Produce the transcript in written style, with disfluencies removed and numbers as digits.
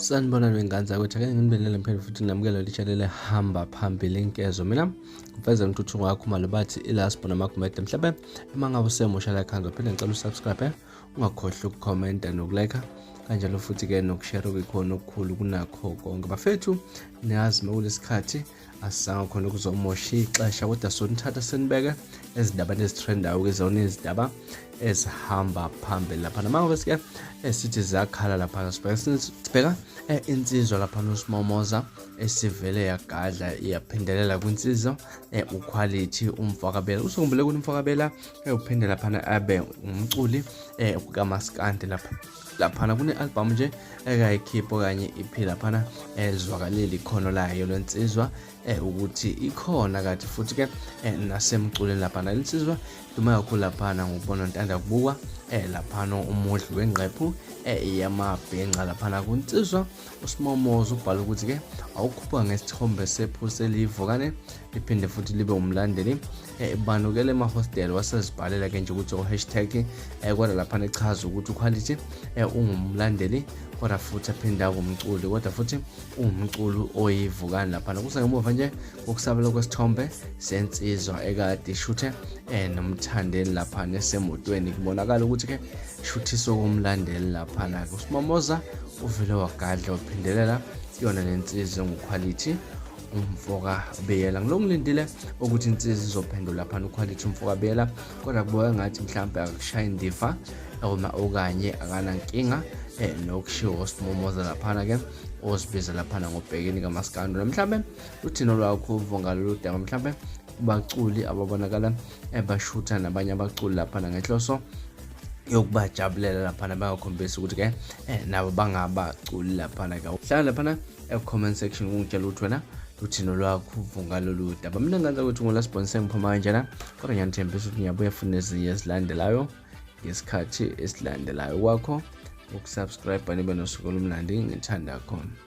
Sanibonani wengane zakwethu, ake nginibingelele ngiphinde futhi nginamukele leli channel ehamba phambili inkezo. Mina ngiveze intuthuko yakho malo bathi iLast Namagumede. Mhlawumbe uma ngabe usemusha la ekhaya, ngizophinde ngicela usubscribe, ungakhohlwa ukukhomenta nokulike, kanjalo futhi-ke nokushare okuyikhona okukhulu kunakho konke. Bafethu, niyazi makulesikhathi asizange khona ukuzomosha ixesha, kodwa sonithatha senibeke ezindabeni ezitrendayo kuzona izindaba ezihamba phambili laphana. Mangabe sike esithi ziyakhala laphana, sibheka insizwa laphana uSimomoza esivele yagadla yaphindelela kwinsizwa uQuality uMfakabela. Usukhumbule ukuthi uMfakabela uphinde laphana abe umculi kaMaskandi lapha. Laphana kune-album nje ekayikhipha okanye iphi laphana ezwakalile ikhono layo lensizwa ukuthi ikhona kathi futhi ke nasemculweni laphana. Insizwa dume kakhulu laphana ngokubona ntanda kubukwa laphana umudli wengqephu yamabhenca laphana kunsizwa uSimomoza. Ubhala ukuthi ke awukhuphuka ngesithombe sephusi elivukane liphinde futhi libe umlandeli banukele emahostela, wasezibhalela ke nje ukuthi o-hashtag kodwa laphana echaza ukuthi uQuality ungumlandeli kodwa futhi aphinde akumculi, kodwa futhi ungumculi oyivukane laphana. Kusengemuva nje kokusabela kwesithombe sensizwa ekade ishuthe nomthandeni laphana esemotweni, kubonakala ukuthi ke shuthiswe komlandeli laphana. USimomoza uvele wagadla waphindelela kuyona lensizwa enguQuality umfoka Biyela. Ngilokhu ngilindile ukuthi insizwa izophendula laphana uQuality umfoka Biyela, kodwa kubukeka ngathi mhlawumbe akakushayi indiva noma okanye akanankinga nokushiwo uSimomoza laphana ke ozibiza laphana ngobhekeni kaMaskandi. Mhlawumbe uthini olwakho uvo ngalolu daba? Mhlawumbe kubaculi ababonakala bashutha nabanye abaculi laphana ngenhloso yokubajabulela laphana, bangakhombisa ukuthi ke nabo bangabaculi laphana ke. Hlala laphana e-comment section ungitshela ukuthi wena uthini olwakho uvo ngalolu daba. Mina ngenza ukuthi nguLast ngiphuma kanjena, kodwa ngiyanithembisa ukuthi ngiyabuya futhi nezinye ezilandelayo ngesikhathi esilandelayo. Kwakho ukusubscribe, nibe nosuku olumnandi, ngithanda khona.